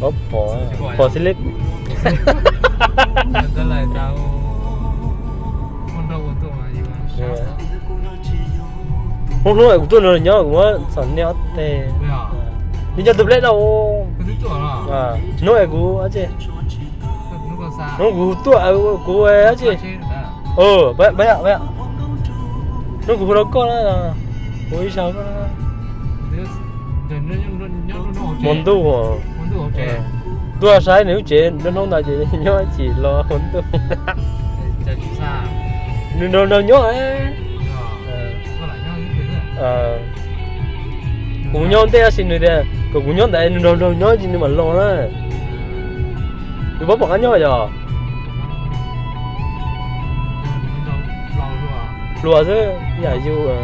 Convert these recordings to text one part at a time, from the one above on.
Ob pom, pom xib leb. Hnub hnub es kuv tuaj nrog nws nyob kuv muab txom nej ob teg. Nws nyob tus pleb dau. Hnub es kuv, hnub kuv tuaj kuv dab tsi. Hnub kuv hu rau koj na, kuv ib zaug koj na. Hmo ntuj, tuaj saib nws lub tsev nruab hnub ntawd ces nyob chim los hmo ntuj. Nws nrog nrog nyob. Kuv nyob ntej tab sis nws tias kom kuv nyob ntawd nws nrog nrog nyob ces nws mam los na. Nws paub pom qab nyob yog. Hluas xwb yam yus.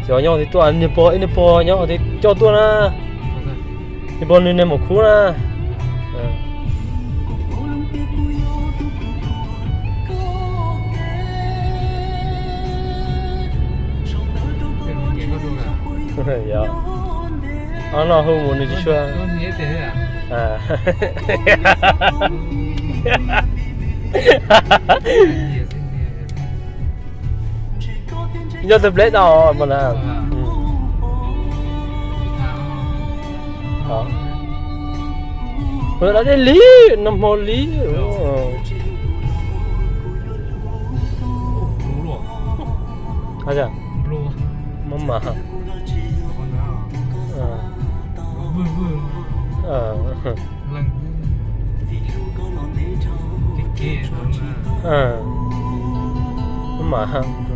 Xyov nyob qhov twg tuaj, niag pog, ib niag pog nyob qhov twg coj tuaj na. Niag pog nws niag maum khub na. Ob no hu mus nws tsis tshua. Yog tus pleb tau mas na. Lawv dej li, nag hmo li. Mab mas. Mab mas.